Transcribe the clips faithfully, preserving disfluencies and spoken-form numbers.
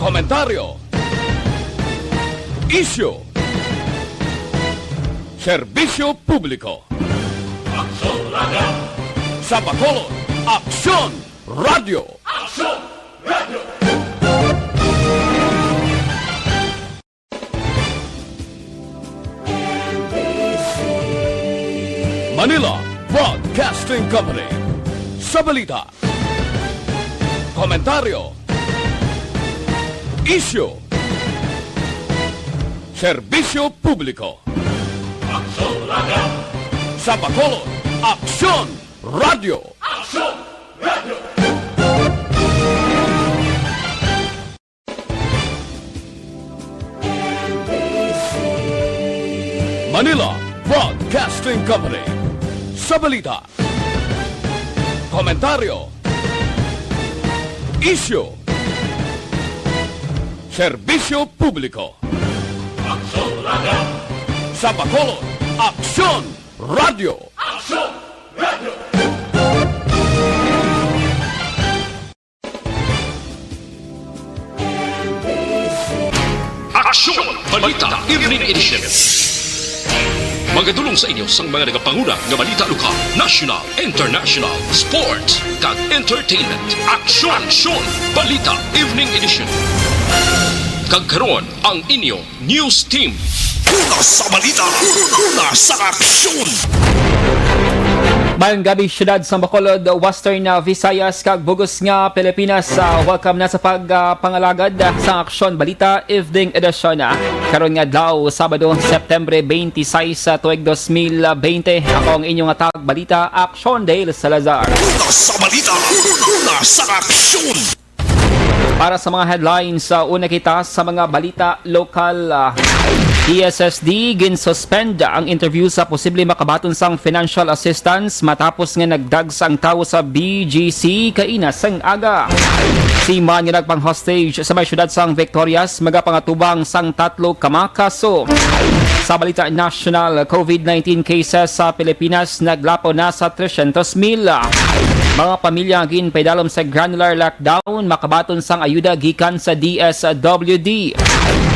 Komentaryo. Isyu. Serbisyo publiko. Aksyon Radio. Sa Bacolod, Aksyon Radio. Aksyon Radio. Manila Broadcasting Company. Sa balita, komentaryo, isyu, serbisyo publiko. Aksyon Radio. Sa Bacolod, Aksyon Radio. Aksyon Radio. Manila Broadcasting Company. Sa balita, komentaryo, isyu, serbisyo publiko. Aksyon Radio. Sa Bacolod, Aksyon Radio. Aksyon Radio. Aksyon Balita Evening Edition. Magadulong sa inyo sang mga nagapanguna nga balita lokal, national, international, sports, kag entertainment. Aksyon, Aksyon Balita Evening Edition. Kag karon ang inyo news team. Una sa balita, una sa aksyon. Mayong gabi, siyudad sang Bacolod, Western, ah, Visayas, kag bug-os nga Pilipinas. Ah, welcome na sa pag, ah, pangalagad, ah, sa Aksyon Balita Evening Edition, ah. Karon nga adlaw, Sabado, September twenty-six, ah, tuig dos mil bente. Ako ang inyong atag balita, Aksyon Dale Salazar. Una sa balita, una sa aksyon. Para sa mga headlines, sa una kita sa mga balita lokal, ah, D S S D, ginsuspend ang interview sa posible makabaton sang financial assistance matapos nga nagdags ang tawo sa B G C kaina sang aga. Si man nga nagpang-hostage sa may siyudad sang Victorias magapangatubang sang tatlo ka mga kaso. Sa balita national, COVID nineteen cases sa Pilipinas naglapaw na sa tresyentos mil. Mga pamilya ginpaidalom sa granular lockdown makabaton sang ayuda gikan sa D S W D.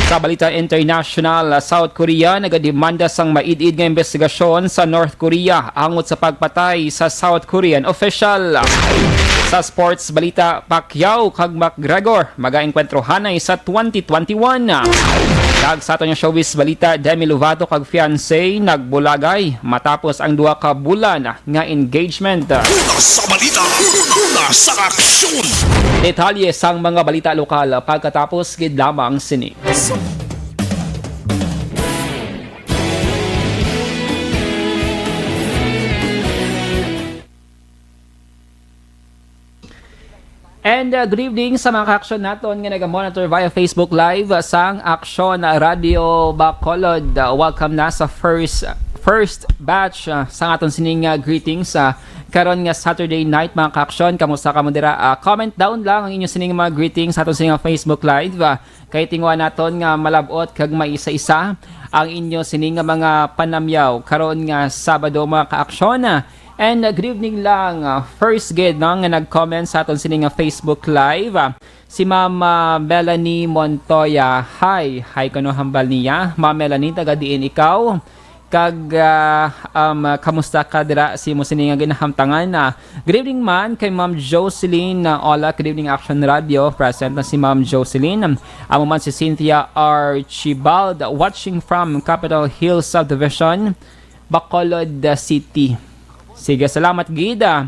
Sa balita international, South Korea nagademanda sang maid-id nga imbestigasyon sa North Korea angot sa pagpatay sa South Korean official. Sa sports balita, Pacquiao kag McGregor magaengkwentrohanay sa twenty twenty-one. Kag sa aton nga showbiz balita, Demi Lovato kag fiancé nagbulagay matapos ang duha ka bulan nga engagement. Una sa balita, una sa aksyon. Detalye sang mga balita lokal pagkatapos gid lamang sini. And, uh, good evening sa mga ka-aksyon naton nga naga-monitor via Facebook Live, uh, sang Aksyon Radio Bacolod. Uh, welcome na sa first, first batch, uh, sa aton sining, uh, greetings, uh, karon nga Saturday night, mga ka-aksyon. Kamusta kamo dira? Uh, comment down lang ang inyo sining mga greetings sa aton sining, uh, Facebook Live. Uh, Kay tinguha naton nga malab-ot kag maisa-isa ang inyo sini nga mga panamyaw karon nga Sabado, mga ka-aksyon. And, uh, good evening lang. Uh, first gid, no, nga nag-comment sa aton sini nga Facebook Live, uh, si Ma'am, uh, Melanie Montoya. Hi. Hi kuno hambal niya. Ma'am Melanie, taga diin ikaw? Kag, ah, um, ah, kamusta ka dira sa imo sini nga ginahamtangan? Ah, good evening man kay Ma'am Jocelyn, ah, Ola, good evening, Action Radio. Present na si Ma'am Jocelyn. Amo man si Cynthia Archibald, watching from Capitol Hill Subdivision, Bacolod, ah, City. Sige, salamat gid, ah.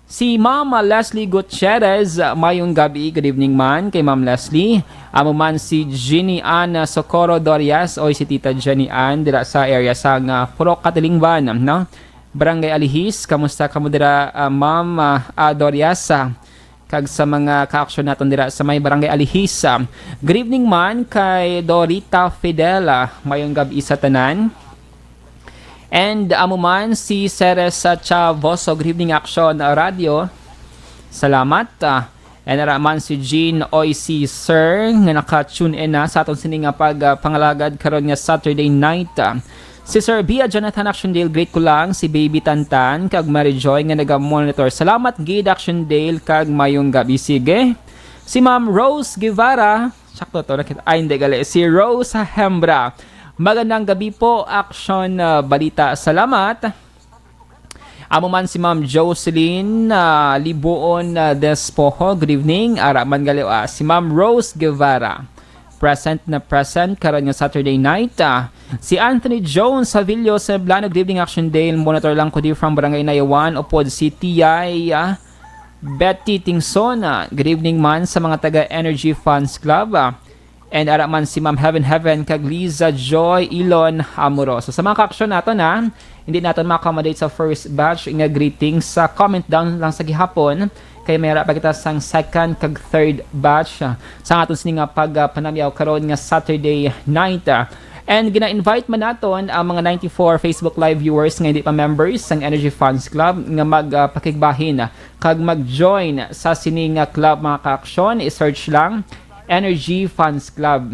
Si Ma'am Leslie Gutierrez, mayong gabi, good evening man kay Ma'am Leslie. Amo man si Jeannie Ann Socorro Dorias, oy, si Tita Jeannie Ann, dira sa area sa nga Purok Katilingban, no? Barangay Alihis, kamusta kamo dira, ah, Ma'am, ah, ah, Dorias, ah, kag sa mga ka-aksyon naton dira sa may Barangay Alihis, ah. Good evening man kay Dorita Fidel, ah, mayong gabi sa tanan. And amo man si Ceres Chavoso, good evening, Action Radio. Salamat. Ah, and ara man si Jean Oy, si Sir, nga naka-tune in na sa aton sini nga pag, ah, pangalagad karon nga Saturday night. Ah, si Sir Bia Jonathan, Action Dale, greet ko lang si Baby Tantan kag Mary Joy nga naga-monitor. Salamat gid, Action Dale, kag mayong gabi. Sige. Si Ma'am Rose Guevara, Sakto to, nakita. Ay, hindi, gali. Si Rose Hembra. Magandang gabi po, Aksyon, ah, Balita. Salamat. Amo man si Ma'am Jocelyn, ah, Libuon, ah, Despojo. Good evening. Ara man gali, ah, si Ma'am Rose Guevara. Present na present karon nga Saturday night. Ah, si Anthony Jones Savillo Seblano. Good evening, Action Dale. Monitor lang ko di from Barangay Nayawan, upod si T I, ah, Betty Tingson. Ah, good evening man sa mga taga Energy Fans Club. Ah, and ara man si Ma'am Heaven Heaven kag Liza Joy Ilon Amoroso. Sa mga ka-aksyon nato na, hindi naton ma-accommodate sa first batch nga greetings. Sa comment down lang sa gihapon, kay may ara pa kita sang second kag third batch, ah, sa aton sini nga pagpanamyaw karon nga Saturday night. Ah, and gina-invite man naton ang mga ninety-four Facebook Live viewers nga hindi pa members sang Energy Fans Club nga mag, ah, pakigbahin kag mag-join sa sini nga club, mga ka-aksyon. I-search lang Energy Fans Club.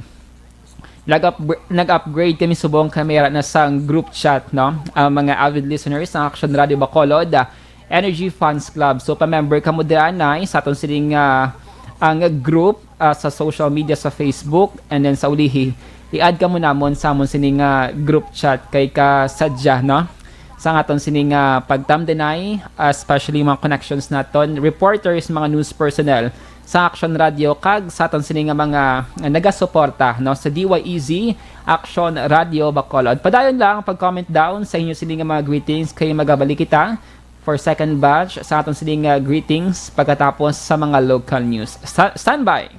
Nag-up-, nag-upgrade kami subong kami ra na sang group chat, no? Ang mga avid listeners ng Action Radio Bacolod, ah, Energy Fans Club. So, pa-member kamo dira na sa aton sining, ah, ang group, ah, sa social media, sa Facebook, and then sa ulihi, i-add kamo namon sa amon sining, ah, group chat kay kasadya, no? Sa aton sining, ah, pagtamdenay, especially mga connections naton, reporters, mga news personnel, sa Action Radio kag sa aton sini nga mga nagasuporta, no, sa D Y E Z Action Radio Bacolod. Padayon lang pag-comment down sa inyo sini nga mga greetings kay magabalik kita for second batch sa aton sini nga greetings pagkatapos sa mga local news. Sa-, standby!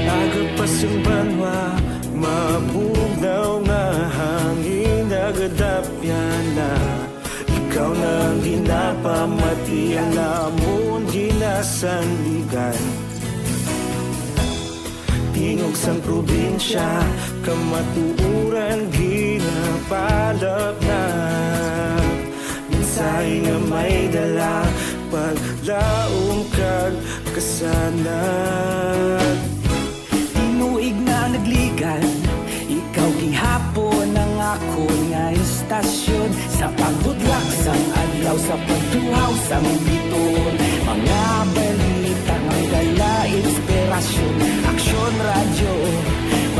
Aga pa sang banwa, mabugnaw nga hangin nagadapyan na. Ikaw na ang ginapamati, ang amon ginasandigan. Tingog sang probinsya, kamatuoran ginapalapnap. Mensahe nga may dala, paglaom kag kasanag. Tinuig na nagligan, ikaw gihapon ang akon nga istasyon. Sa pagbudlak sang adlaw, sa pagtuhaw sang bituon, mga balita nga dala inspirasyon. Aksyon Radyo,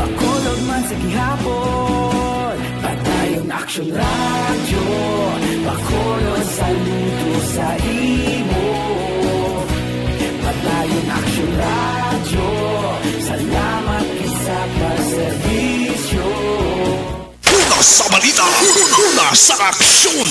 Bacolod man sa gihapon. Padayon Aksyon Radyo, Bacolod, saludo sa imo. Padayon Aksyon Radyo, salamat gid sa pagserbisyo. Una sa balita, una sa aksyon.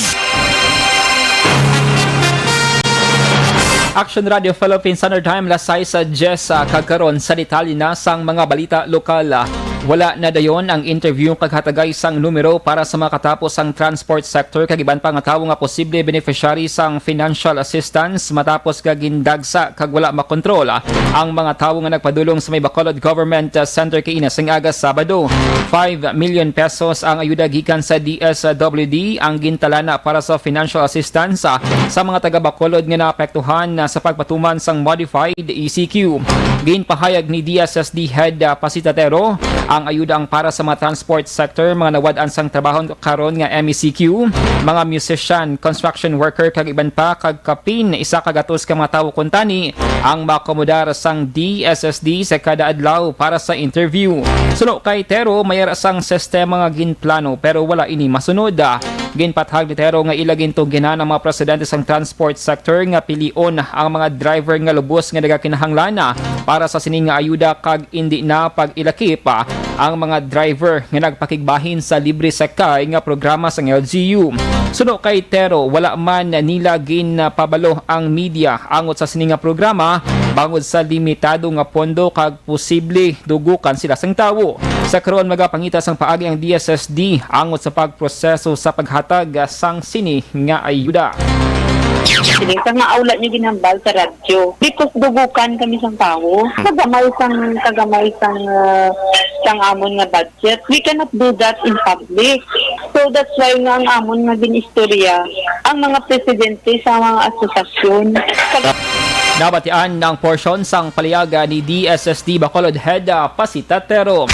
Action Radio Philippines Standard Time, alas sais diyes, ah, kag karon sa detalye na sang mga balita lokal. Ah, wala na dayon ang interview kag hatagay sang numero para sa mga katapos sang transport sector kag iban pa nga tawo nga posible beneficiary sang financial assistance matapos nga gindagsa kag wala makontrol ang mga tawo nga nagpadulong sa may Bacolod Government Center kaina sang aga Sabado. Five million pesos ang ayuda gikan sa D S W D ang gintalana para sa financial assistance, ah, sa mga taga Bacolod nga naapektuhan, ah, sa pagpatuman sang modified E C Q. Ginpahayag ni D S S D Head, ah, Pasita Tero, ang ayuda ang para sa mga transport sector, mga nawad-an sang trabaho karon nga M E C Q, mga musician, construction worker, kag iban pa, kag kapin isa ka gatos ka mga tawo kuntani ang maakomodar sang D S S D sa kada adlaw para sa interview. Suno kay Tero, may ara sang sistema nga ginplano pero wala ini masunod. Ginpathag ni Tero nga ila gintungginan ang mga presidente sang transport sector nga pilion ang mga driver nga lubos nga nagakinahanglan para sa sini nga ayuda kag indi na pag-ilakip, ah, ang mga driver nga nagpakigbahin sa libre sakay nga programa sang L G U. Suno kay Tero, wala man nila ginpabalo ang media angot sa sini nga programa bangod sa limitado nga pondo kag posible dugukan sila sang tawo. Sa karon, magapangita sang paagi ang D S S D angot sa pagproseso sa paghatag sang sini nga ayuda. Sige, sa nga awla niyo ginhambal sa radyo, because dugukan kami sang tawo. Hmm. Kagamay sang, kagamay sang, ah, sang amon nga budget. We cannot do that in public. So that's why nga ang amon nga gin-istorya ang mga presidente sa mga asosasyon. Nabatian ang porsyon sang paliyaga ni D S S D Bacolod Head, ah, Pasitatero.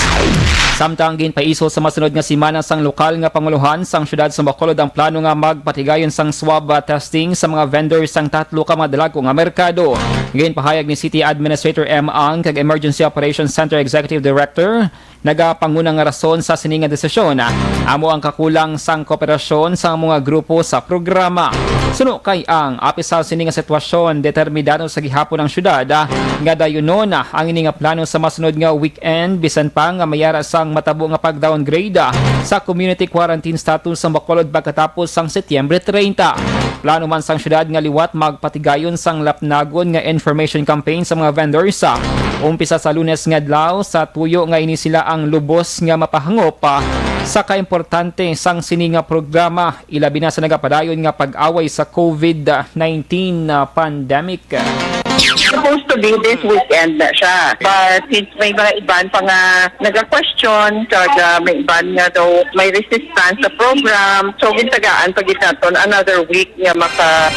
Samtang ginpaiso sa masunod nga semana sang lokal nga pangulohan sang siyudad sa Bacolod ang plano nga magpatigayon sang swab, ah, testing sa mga vendors sang tatlo ka mga dalago nga merkado. Ginpahayag ni City Administrator M Ang kag Emergency Operations Center Executive Director, nagapanguna nga rason sa sini nga desisyon, ah, amo ang kakulang sang kooperasyon sa mga grupo sa programa. Suno kay Ang, apisal sini nga sitwasyon, determinado sa gihapon ang syudad, ah, nga dayunon, ah, ang ini nga plano sa masunod nga weekend, bisan pa nga may ara sang matabo nga pag-downgrade, ah, sa community quarantine status sang Bacolod pagkatapos sang Setyembre treinta. Plano man sang syudad nga liwat magpatigayon sang lapnagon nga information campaign sa mga vendors, ah, umpisa sa Lunes nga adlaw, sa tuyo nga ini sila ang lubos nga mapahangop, ah, sa kaimportante sang sini nga programa, ilabi na sa nagapadayon nga pag-away sa COVID nineteen, ah, pandemic. Supposed to be this weekend na siya. But since may mga iban pa nga naga-question, kag, ah, may iban nga daw may resistance sa program, so gintagaan pa gid naton another week nga maka-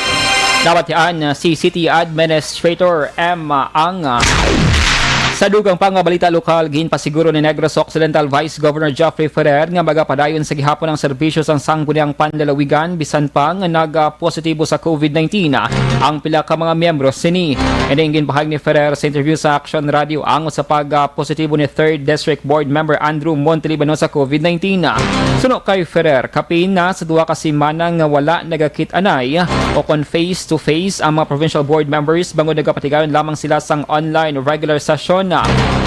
Nabatian, uh, si City Administrator M Ang. Sa dugang pa nga balita lokal, ginpasiguro ni Negros Occidental Vice Governor Jeffrey Ferrer nga magapadayon sa gihapon ang serbisyo sang Sangguniang Panlalawigan, bisan pa nga nag-positibo sa COVID nineteen ang pila ka mga miyembro sini. Ini ang ginpahayag ni Ferrer sa interview sa Action Radio Ang, sa pag-positibo ni Third District Board Member Andrew Montelibano sa COVID nineteen. Suno kay Ferrer, kapin na sa duha ka semana nga wala nagakit-anay o kon face-to-face ang mga provincial board members, bangod nagapatigayon lamang sila sang online regular session.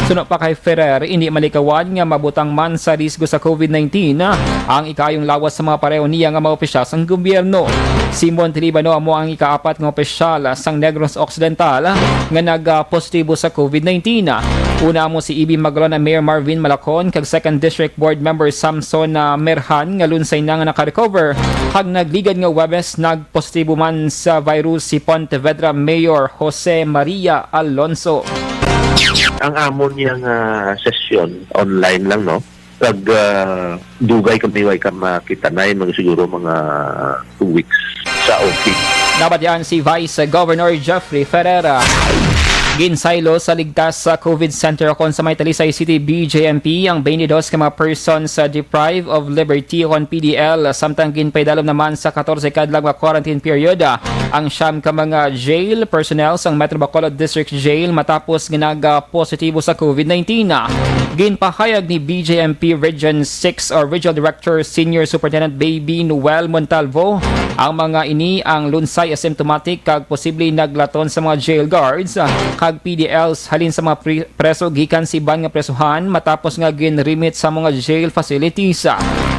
Suno pa kay Ferrer, hindi malikawan nga mabutang man sa risgo sa COVID nineteen ang ikaayong lawas sa mga pareho niya nga mga opisyal sang gobyerno. Si Montelibano amo ang ikaapat nga opisyal sang Negros Occidental nga nag-positibo sa COVID nineteen. Una amo si E B Maglona Mayor Marvin Malacon kag Second District Board Member Samson, ah, Merhan, nga lunsay na nga naka-recover, kag nagligad nga Huwebes nagpositibo man sa virus si Pontevedra Mayor Jose Maria Alonso. Ang amon niya nga sesyon online lang, no? Kag, ah, dugay kami way ka makita na yun, mga siguro mga two weeks sa office. Nabatian si Vice Governor Jeffrey Ferrer. Ginsaylo sa ligtas sa COVID Center kon sa may Talisay City B J M P ang twenty-dos ka mga persons, ah, deprived of liberty kon P D L, samtang ginpaidalom naman sa katorse ka adlaw nga quarantine period, ah, ang siyam ka mga jail personnel sang Metro Bacolod District Jail matapos nga nag-positibo sa COVID nineteen. Ginpahayag ni B J M P Region six or Regional Director Senior Superintendent Baby Noel Montalvo ang mga ini ang lunsay asymptomatic kag posible naglaton sa mga jail guards, ah, kag P D Ls halin sa mga pri-, preso gikan sa iban nga presohan matapos nga ginrimit sa mga jail facilities.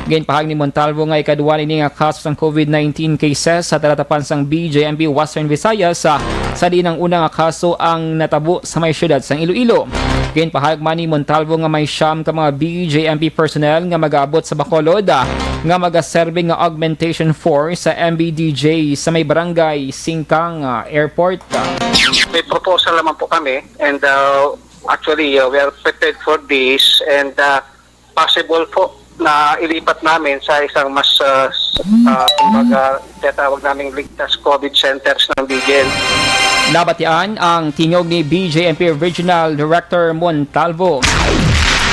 Ginpahayag ni Montalvo nga ikaduha ini nga kaso sang COVID nineteen cases sa talatapan sang B J M P Western Visayas, ah, sa diin ang una nga kaso ang natabo sa may siyudad sang Iloilo. Ginpahayag man ni Montalvo nga may siyam ka mga B J M P personnel nga mag-aabot sa Bacolod, ah, nga magaserbi nga augmentation force sa M B D J sa may barangay Singkang, ah, Airport. May proposal naman po kami, and, uh, actually, uh, we are prepared for this, and, uh, possible po na ilipat namin sa isang mas, uh, s-, uh, kumbaga, tinatawag naming ligtas COVID centers ng B J M. Nabatian ang tingog ni B J M P Regional Director Montalvo.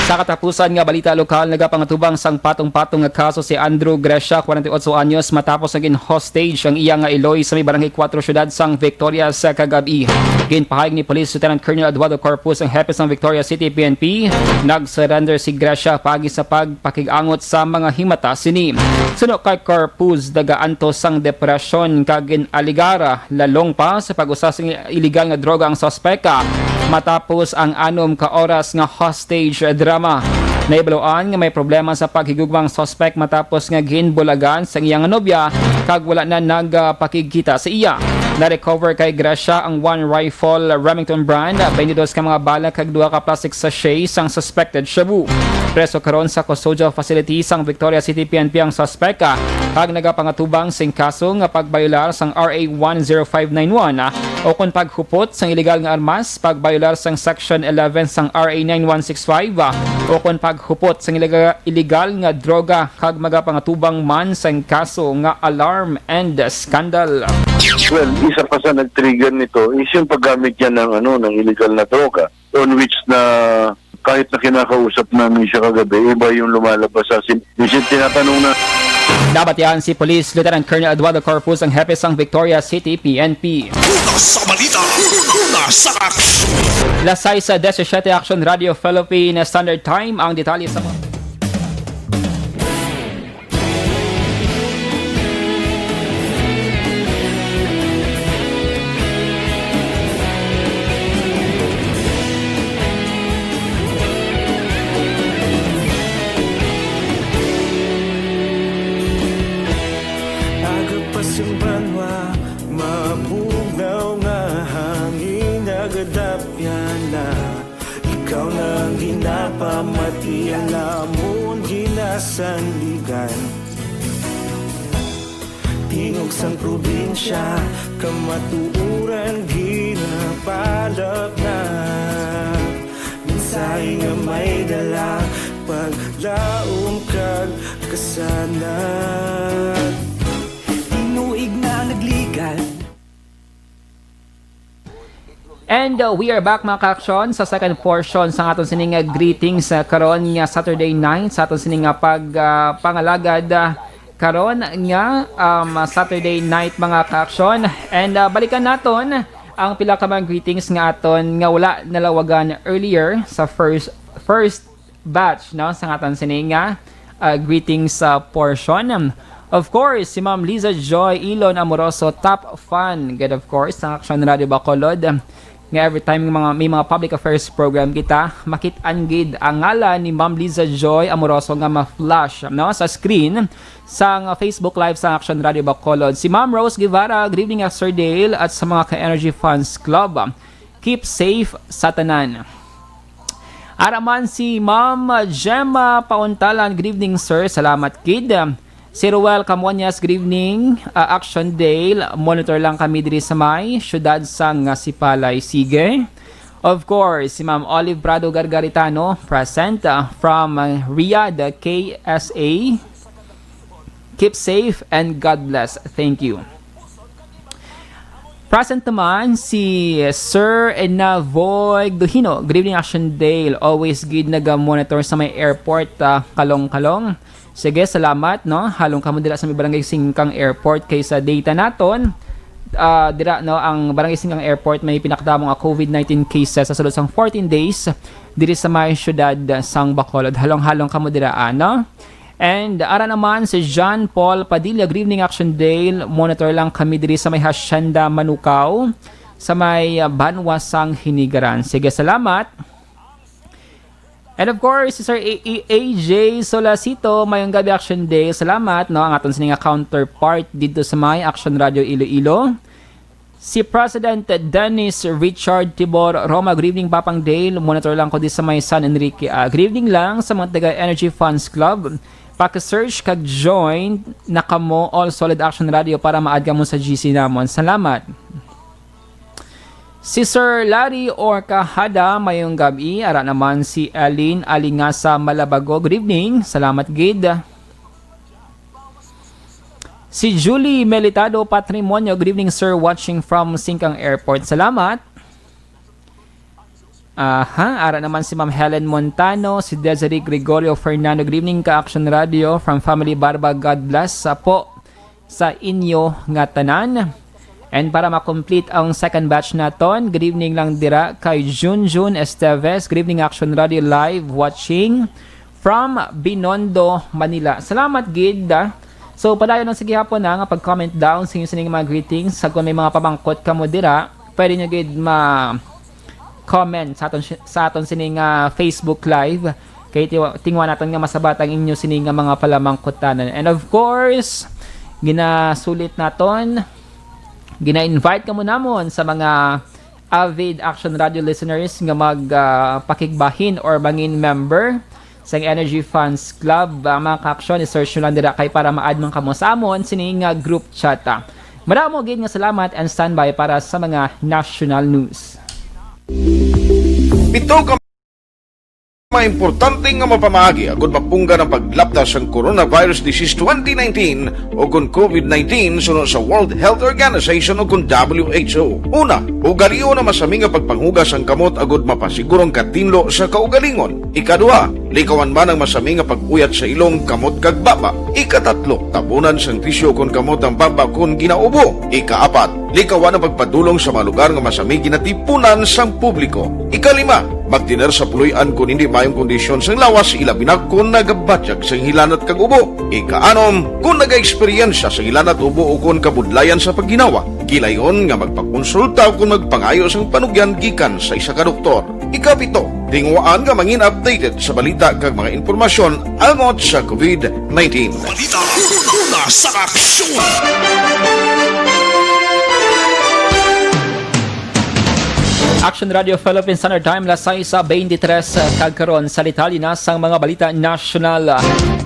Sa katapusan nga balita lokal, nagapangatubang sang patong-patong nga kaso si Andrew Gracia, forty-eight anyos, matapos nga gin-hostage ang iya nga iloy sa may Barangay Cuatro, Siyudad sang Victorias, sa kagab-i. Ginpahayag ni Police Lieutenant Colonel Eduardo Corpus, ang hepe sang Victorias City P N P, nag-surrender si Gracia paagi sa pagpakig-angot sa mga himata sini. Suno kay Corpus, nagaantos sang depresyon kag gin-alegara lalong pa sa pag-usa sing iligal nga droga ang suspek, ah, matapos ang anom ka oras nga hostage drama. Nahibaluan nga may problema sa paghigugma ang suspek matapos nga ginbulagan sang iya nga nobya kag wala na nagpakigkita sa iya. Na-recover kay Gracia ang one rifle Remington brand, twenty-dos ka mga bala kag duha ka plastic sachet sang suspected shabu. Preso karon sa custodial facility sang Victorias City P N P ang suspek, ah, kag nagapangatubang sing kaso nga pagbayolar sang R A one zero five nine one, ah, o kon paghupot sang iligal nga armas, pagbayolar sang Section eleven sang R A nine one six five, ah, o kon paghupot sang iliga-, iligal nga droga kag magapangatubang man sang kaso nga alarm and scandal. Well, isa pa sa nag-trigger nito is yung paggamit niya ng, ano, ng illegal na droga, on which na kahit na kinakausap namin siya kagabi, iba yung lumalabas sa sin-, isin tinatanong na Nabatian si Police Lieutenant Colonel Eduardo Corpus, ang hepe sang Victoria City P N P. Una sa balita, una sa aksyon. Las sais disisyete, Action Radio Philippine Standard Time. Ang detalye sa mga Agapas ang banwa, mabugnaw nga hangin, nagadapyan na. Ikaw na ang ginapamati, ang lamon ginasandigan. Tingog sang probinsya, kamatuoran ginapalapnap. Mensahe nga may dala, paglaom kag kasanag. Tinuig na nagligad. And uh, we are back, mga ka-aksyon, sa second portion sa aton sining nga greetings uh, karon nga Saturday night, sa aton sining nga pag uh, pangalagad uh, karon nga um, Saturday night, mga ka-aksyon. And uh, balikan naton ang pila ka mga greetings nga aton nga wala nalawagan earlier sa first first batch, no, sa aton sini nga uh, greetings uh, portion. Of course, si Ma'am Liza Joy Ilon Amoroso, top fan, good, of course, sa Action Radio Bacolod, nga every time nga mga, may mga public affairs program kita, makit-an gid ang ngalan ni Ma'am Liza Joy Amoroso nga ma-flash, no, sa screen sang Facebook Live sa Action Radio Bacolod. Si Ma'am Rose Guevara, good evening, Sir Dale, at sa mga Ka-Energy Fans Club. Keep safe sa tanan. Ara man si Ma'am Gemma Pauntalan, good evening, sir. Salamat gid. Si Roel Camoñas, good evening. Ah, Action Dale, monitor lang kami diri sa may siyudad sang Sipalay. Sige. Of course, si Ma'am Olive Prado Gargaritano, present ah, from ah, Riyadh, K S A. Keep safe and God bless. Thank you. Present naman si Sir Enavoy Duhino. Good evening, Action Dale. Always gid naga-monitor sa may airport, ah, Kalong-Kalong. Sige, salamat, no. Halong kamo dira sa may Barangay Singkang Airport kay sa data naton, ah, dira, no, ang Barangay Singkang Airport may pinakadamo nga COVID nineteen cases sa sulod sang fourteen days diri sa may siyudad sang Bacolod. Halong-halong kamo dira, ano? And ara naman si John Paul Padilla, good evening, Action Dale. Monitor lang kami diri sa may Hacienda Manukaw, sa may, ah, Banwa sang Hinigaran. Sige, salamat. And of course, si Sir A- A- A J Solacito, mayong gabi, Action Dale. Salamat, no, ang aton sini nga counterpart dito sa may Action Radio Iloilo. Si President Dennis Richard Tibor Roma, good evening, Papang Dale. Monitor lang ko di sa may San Enrique. Ah, good evening lang sa mga taga Energy Fans Club. Paki-search kag join na kamo All Solid Action Radio para ma-add kamo sa G C namon. Salamat. Si Sir Larry Orcajada, mayong gabi. Ara naman si Eileen Alingasa Malabago. Good evening. Salamat gid. Si Julie Melitado Patrimonio, good evening, sir, watching from Singkang Airport. Salamat. Aha, ara naman si Ma'am Helen Montano, si Desiree Gregorio Fernando, good evening, Ka-Action Radio, from Family Barba, God bless sa po sa inyo nga tanan. And para ma-complete ang second batch naton, good evening lang dira kay Junjun Esteves. Good evening, Action Radio Live watching from Binondo, Manila. Salamat gid, ah. So, padayon lang sa gihapon na nga pag-comment down sa inyo sining mga greetings. Sa kung may mga pamangkot kamo dira, pwede nyo gid ma-comment sa aton, sa aton sining ah, Facebook Live. Kay tiwa- tingwa naton nga masabat ang inyo sining nga mga palamangkutanan. And of course, ginasulit naton, gina-invite kamo namon sa mga avid Action Radio listeners nga mag ah, pakigbahin or mangin member sang Energy Fans Club. Ah, mga ka-action, i-search nyo lang dira kay para ma-add man kamo sa amon sini nga group chat. Ah. Madamo gid nga salamat and standby para sa mga national news. Pito ka mga importante nga mapamaagi agud mapunggan ang paglapta sang coronavirus disease twenty nineteen o kon covid nineteen suno sa World Health Organization o kon W H O. Una, ugalion ang masami nga pagpanghugas sang kamot agud mapasiguro ang katinlo sa kaugalingon. Ikaduha, likawan man ang masami nga pag-uyat sa ilong, kamot kag baba. Ikatatlo, tabunan sang tisyu kon kamot ang baba kon ginaubo. Ikaapat, likawan ang pagpadulong sa mga lugar nga masami ginatipunan sang publiko. Ikalima, magtener sa puloy-an kon hindi maayong kondisyon sang lawas, ilabi na kon nagabatyag sang hilanat kag ubo. Ikaanom, kon nagaeksperyensya sang hilanat, ubo ukon kabudlayan sa pagginawa, gilayon nga magpakonsulta ukon magpangayo sang panugyan gikan sa isa ka doktor. Ikapito, tinguhaan nga mangin updated sa balita kag mga impormasyon angot sa covid nineteen. Balita una sa aksyon. Action Radio Philippines Standard Time, las sais beintitrés, kag karon sa detalye na sang mga balita nasyonal.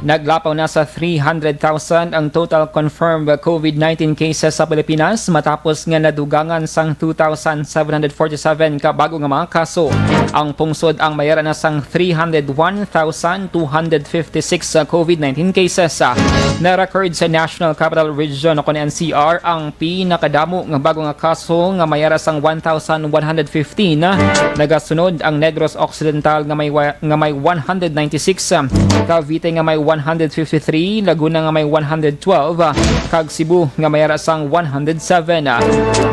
Naglapaw na sa three hundred thousand ang total confirmed covid nineteen cases sa Pilipinas matapos nga nadugangan sang two thousand seven hundred forty-seven ka bago nga mga kaso. Ang pungsod ang may ara na sang three hundred one thousand two hundred fifty-six sa covid nineteen cases. Na-record sa National Capital Region o kon N C R ang pinakadamo nga bago nga kaso nga may ara sang one thousand one hundred fifteen. Nagasunod ang Negros Occidental nga may wa-, nga may one hundred ninety-six, Cavite nga may one hundred fifty-three, Laguna nga may one hundred twelve, kag Cebu nga may ara sang one hundred seven.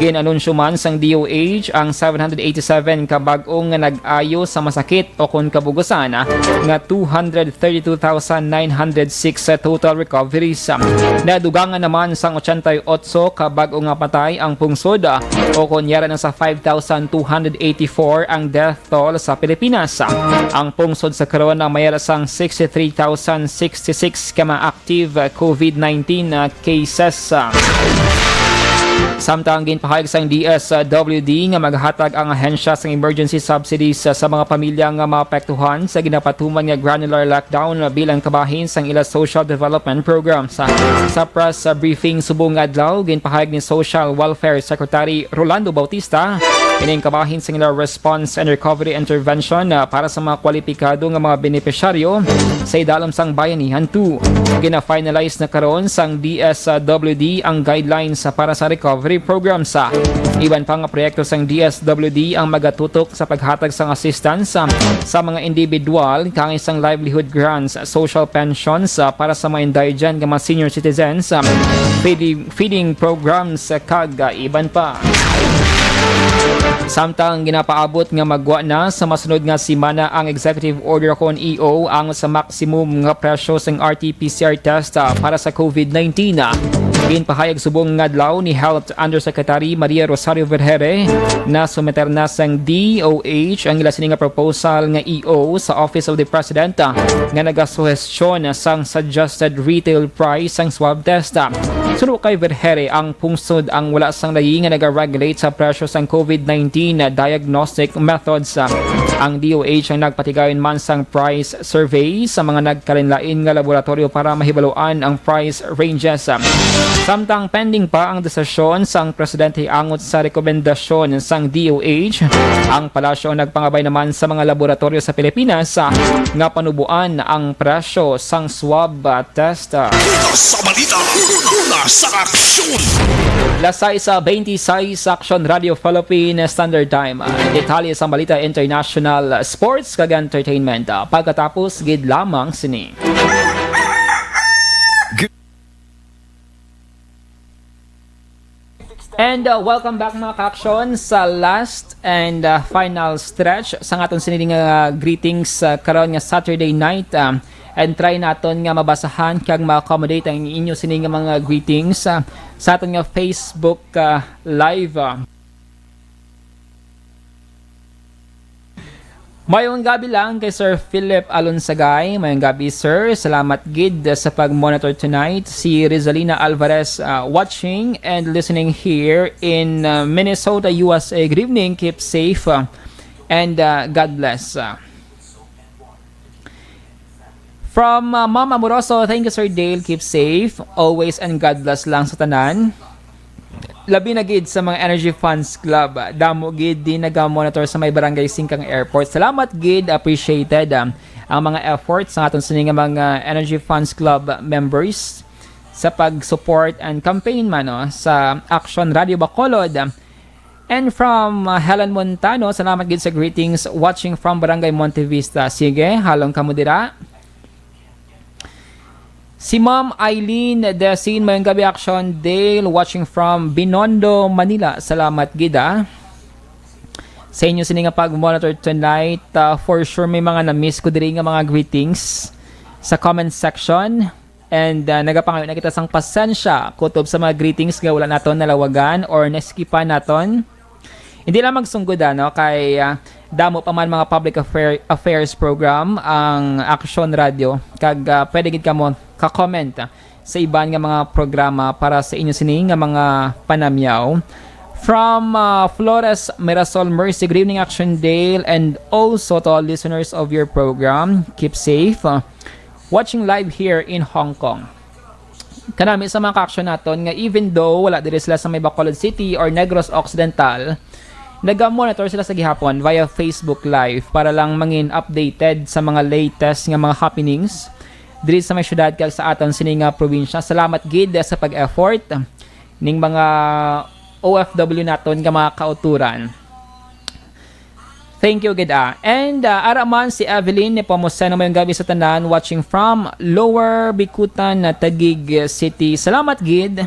Gin-anunsyo man sang D O H ang seven hundred eighty-seven ka bag-o nga nag-ayo sa masakit o kon kabugusan, nga two hundred thirty-two thousand nine hundred six total recoveries. Nadugangan naman sang ochenta y otso ka bag-o nga patay ang pungsod, o kon yara na sa five thousand two hundred eighty-four ang death toll sa Pilipinas. Ang pungsod sa karon ang may ara sang sixty-three thousand sixty-six ka mga active covid nineteen cases. Samtang ginpahayag sang D S W D nga maghatag ang ahensya sang emergency subsidies sa, sa mga pamilya nga maapektuhan sa ginapatuman nga granular lockdown bilang kabahin sang ila social development programs. Sa press briefing subong nga adlaw, ginpahayag ni Social Welfare Secretary Rolando Bautista ining kabahin sang ila response and recovery intervention, ah, para sa mga kwalipikado nga mga benepisyaryo sa idalom sang Bayanihan two. Gina-finalize na karon sang D S W D ang guidelines para sa recovery programs. Iban pa nga proyekto sang D S W D ang magatutok sa paghatag sang assistance, ah, sa mga individual, kaangay sang livelihood grants, social pensions, ah, para sa mga indigent nga mga senior citizens, ah, feeding, feeding programs, ah, kag, ah, iban pa. Samtang ginapaabot nga magwa na sa masunod nga semana ang executive order kon E O ang sa maximum nga presyo sang R T P C R test, ah, para sa covid nineteen, ah. Ginpahayag subong nga adlaw ni Health Undersecretary Maria Rosario Vergeire na sumiter na sang D O H ang ila sini nga proposal nga E O sa Office of the President, ah, nga nagasuhestyon sang suggested retail price sang swab test, ah. Suno kay Vergeire, ang pungsod ang wala sang layi nga nagaregulate sa presyo sang covid nineteen diagnostic methods. Ang D O H ang nagpatigayon man sang price survey sa mga nagkalainlain nga laboratoryo para mahibaluan ang price ranges. Samtang pending pa ang desisyon sang presidente angot sa rekomendasyon sang D O H, ang palasyo nagpangabay naman sa mga laboratoryo sa Pilipinas nga panuboan ang presyo sang swab test. Una sa balita, una sa aksyon. Las sais beintiseis, Action Radio Philippine Standard Time. Detalye sa balita international, sports, kag entertainment, pagkatapos gid lamang sini. And, uh, welcome back, mga ka-action, sa last and, uh, final stretch sa aton sini nga greetings, uh, karon nga Saturday night. Um, and try naton nga mabasahan kag ma-accommodate ang inyo sini nga mga greetings, uh, sa aton nga Facebook, uh, Live. Uh. Mayong gabi lang kay Sir Philip Alonsagay. Mayong gabi, sir. Salamat gid sa pag-monitor tonight. Si Rizalina Alvarez, uh, watching and listening here in, uh, Minnesota, U S A. Good evening. Keep safe, uh, and, uh, God bless. Uh, from, uh, Ma'am Amoroso, thank you, Sir Dale. Keep safe always and God bless lang sa tanan. Labi na gid sa mga Energy Fans Club, damo gid din naga-monitor sa may Barangay Singkang Airport. Salamat gid, appreciated, um, ang mga efforts sa aton sini nga mga Energy Fans Club members sa pag-support and campaign man, no, sa Action Radio Bacolod. And from, uh, Helen Montano, salamat gid sa greetings, watching from Barangay Monte Vista. Sige, halong kamo dira. Si Ma'am Eileen Desin, mayong gabi, Action Dale, watching from Binondo, Manila. Salamat gid, ah, sa inyo sini nga pag-monitor tonight. Ah, for sure, may mga na-miss ko diri nga mga greetings sa comment section. And, ah, nagapangayo na kita sang pasensya kutob sa mga greetings nga wala naton nalawagan or naskipan naton. Hindi lang magsunggod, ano, kay, ah, damo pa man mga public affair-, affairs program ang Action Radio. Kag, ah, pwede gid kamo ka-comment, ah, sa iban nga mga programa para sa inyo sini nga mga panamyaw. From, ah, Flores Mirasol Mercy, good evening, Action Dale, and also to all listeners of your program. Keep safe. Ah, watching live here in Hong Kong. Kanami sa mga ka-action naton nga even though wala diri sila sa may Bacolod City or Negros Occidental, naga-monitor sila sa gihapon via Facebook Live para lang mangin updated sa mga latest nga mga happenings diri sa may syudad kag sa aton sini nga probinsya. Salamat gid sa pag-effort ning mga O F W naton nga mga kauturan. Thank you gid, ah. And, ah, ara man si Evelyn Nepomuceno, mayong gabi sa tanan, watching from Lower Bicutan, ah, Taguig City. Salamat gid.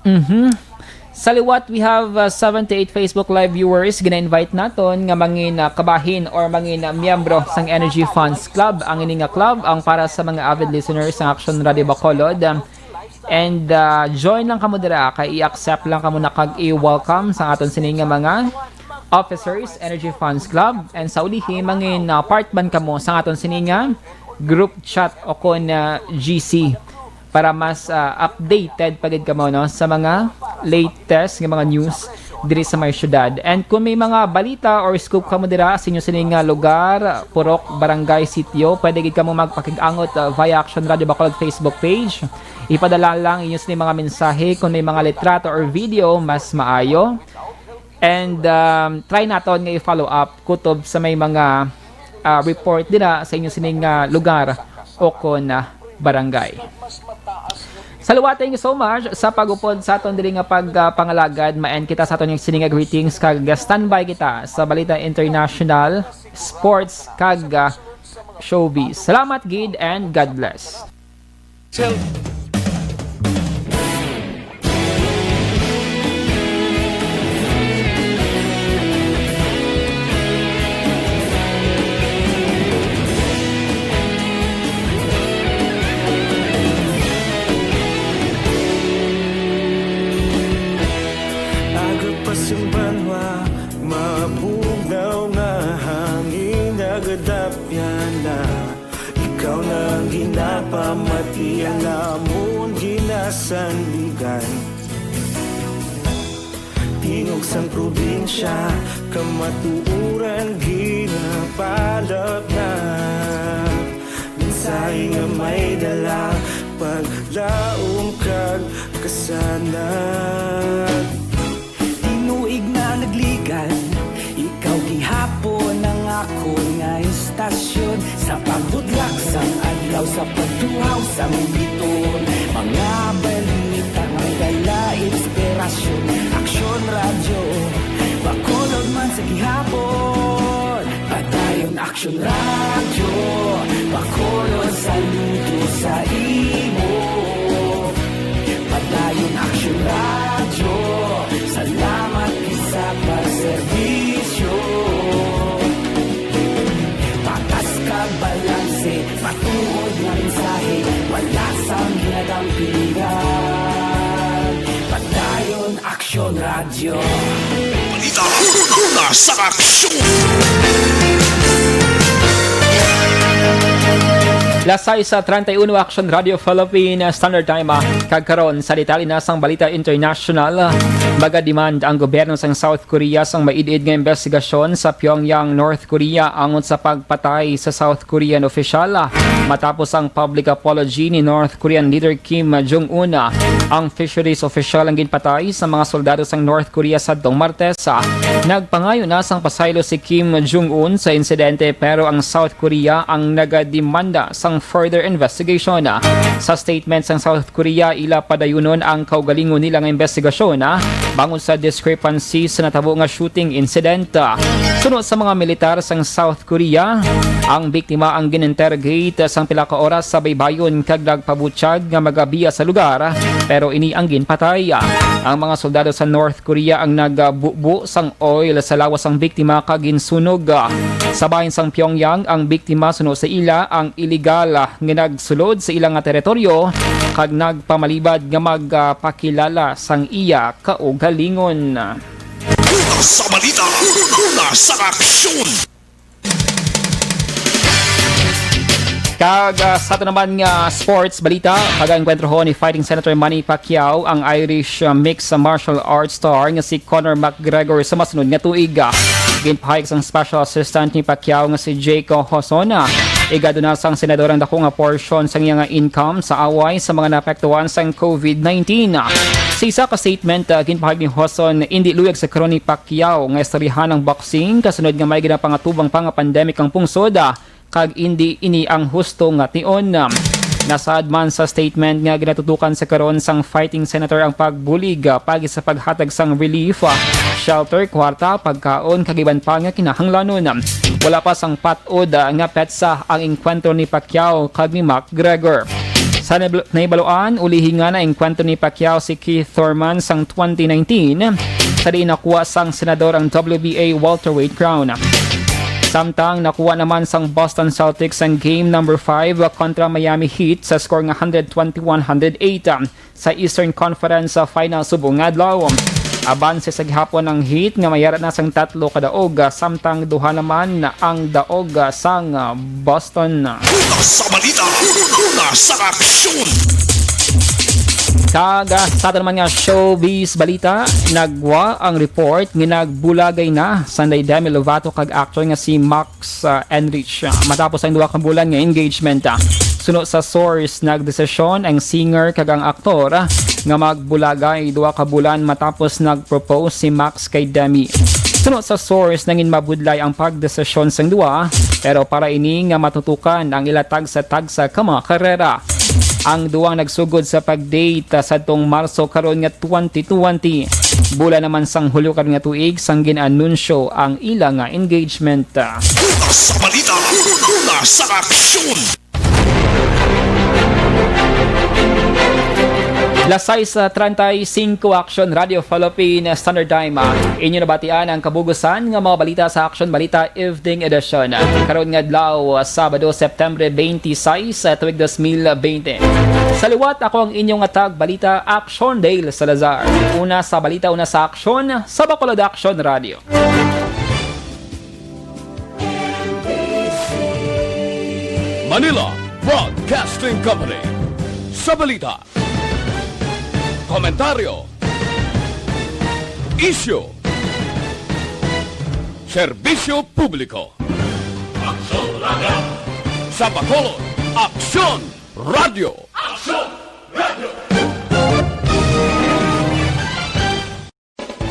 Mhm. Sa liwat, we have, uh, seventy-eight Facebook Live viewers. Gina-invite naton nga mangin, uh, kabahin or mangin, uh, miyembro sang Energy Fans Club. Ang ini nga club ang para sa mga avid listeners sang Action Radio Bacolod. And, uh, join lang kamo dira, kay i-accept lang kamo na kag i-welcome sang aton sini nga mga officers, Energy Fans Club. And sa ulihi, mangin, uh, part man kamo sang aton sini nga group chat o kon, uh, G C. Para mas, ah, updated pa gid kamo, no, sa mga latest nga mga news diri sa may syudad. And kung may mga balita or scoop kamo dira sa inyo sini nga lugar, purok, barangay, sitio, pwede gid kamo magpakig-angot, ah, via Action Radio Bacolod Facebook page. Ipadala lang inyo sini mga mensahe. Kung may mga litrato or video, mas maayo. And, um, try naton nga i-follow up kutob sa may mga, ah, report dira sa inyo sining, ah, lugar o kon, ah, barangay. Sa liwat, thank you so much sa pag-upod sa aton diri nga pag, ah, pangalagad. Ma-end kita sa aton sini nga greetings kag standby kita sa balita international, sports kag, ah, showbiz. Salamat gid and God bless. Aga pa sing banwa, mabugnaw nga hangin nagadapyan na. Ikaw na ang ginapamati, ang amon ginasandigan. Tingog sang probinsya, kamatuoran ginapalapnat. Mensahe nga may dala, paglaom kag kasanag. Tinuig na nagligad, ikaw gihapon ang akon nga istasyon. Sa pagbudlak sang adlaw, sa pagtuhaw sang biton, mga balita nga dala inspirasyon. Aksyon Radyo, Bacolod man sa gihapon. Padayon Aksyon Radyo, Bacolod, saludo sa imo. Padayon Aksyon Radyo, salamat gid sa pagserbisyo. Patas kag balanse, matuod nga mensahe, wala sang ginadampigan. Padayon Aksyon Radyo. Balita, una sa aksyon. Las sais treinta y uno, Action Radio Philippine Standard Time, ah. Kag karon, sa detalye na sang balita international, ah, magademand ang gobyerno sang South Korea sang maid-id nga imbestigasyon sa Pyongyang, North Korea, angot sa pagpatay sa South Korean opisyal, ah. Matapos ang public apology ni North Korean leader Kim Jong-un, ah, ang fisheries official ang ginpatay sa mga soldado sang North Korea sadtong Martes, ah. Nagpangayo na sang pasaylo si Kim Jong-un sa insidente, pero ang South Korea ang nagademanda sang further investigation. Sa statement sang South Korea, ila padayunon ang kaugalingon nila nga investigasyon, ah, bangod sa discrepancy sa natabo nga shooting incident. Suno sa mga militar sang South Korea, ang biktima ang gin-interrogate sang pila ka oras sa baybayon kag nagpabutyag nga magabiya sa lugar, pero ini ang ginpatay. Ang mga soldado sa North Korea ang nagbubo sang oil sa lawas sang biktima kag ginsunog. Sa bahin sang Pyongyang, ang biktima, suno sa ila, ang iligal nga nagsulod sa ila nga teritoryo kag nagpamalibad nga magpakilala sang iya kaugalingon. Una sa balita, una sa aksyon. Kag, ah, sa ato naman nga sports balita, pag-enkwentro ni Fighting Senator Manny Pacquiao ang Irish, ah, mixed martial arts star nga si Conor McGregor sa masunod nga tuig. Ah, ginpahayag sang special assistant ni Pacquiao nga si Jake Hosson, ah, igado na sang senador ang dako nga portion sang iya nga income sa away sa mga naapektuhan sang covid nineteen. Sa isa ka statement, ah, ginpahayag ni Hosson, indi luyag sa karon ni Pacquiao nga istoryahan ang boxing kasunod nga may ginapangatubang pa nga pandemic ang pungsod, ah, kag indi ini ang husto nga tion. Nasaad man sa statement nga ginatutokan sa karon sang fighting senator ang pagbulig, ah, paagi sa paghatag sang relief, ah, shelter, kwarta, pagkaon, kag iban pa nga kinahanglanon. Wala pa sang pat-od, ah, nga petsa ang engkwentro ni Pacquiao kag ni McGregor. Sa nabal-, nahibaluan, ulihi nga naengkwentro ni Pacquiao si Keith Thurman sang twenty nineteen, sa diin nakuha sang senador ang W B A welterweight crown. Samtang nakuha naman sang Boston Celtics ang game number five kontra Miami Heat sa score nga hundred twenty-one hundred eight sa Eastern Conference Final subong nga adlaw. Abanse sa gihapon ang Heat nga mayara na sang tatlo ka daog, samtang duha naman ang daog sang Boston. Una sa balita, una sa aksyon. Kag, ah, sa aton naman nga showbiz balita, nagwa ang report nga nagbulagay na sanday Demi Lovato kag aktor nga si Max, ah, Enrich, ah, matapos ang duha ka bulan nga engagement, ah. Suno sa source, nagdesisyon ang singer kag ang aktor, ah, nga magbulagay duha ka bulan matapos nag-propose si Max kay Demi. Suno sa source, nangin mabudlay ang pagdesisyon sang duha, pero para ini nga matutukan ang ila tagsa-tagsa ka mga karera. Ang duwang nagsugod sa pag-date, ah, sadtong Marso karon nga twenty twenty. Bulan naman sang Hulyo karon nga tuig sang gin-anunsyo ang ila nga engagement. Una sa balita, una sa aksyon. Las sais treinta y cinco, Action Radio Philippine Standard Time. Inyo nabatian ang kabugusan nga mga balita sa Action Balita Evening Edition. Karon nga adlaw, Sabado, September twenty-six, tuig dos mil bente. Sa liwat, ako ang inyong tagbalita, Action Dale Salazar. Una sa balita, una sa aksyon, sa Bacolod Action Radio. Manila Broadcasting Company. Sa balita, komentaryo, isyu, serbisyo publiko. Aksyon Radio. Sa Bacolod, Aksyon Radio. Aksyon Radio.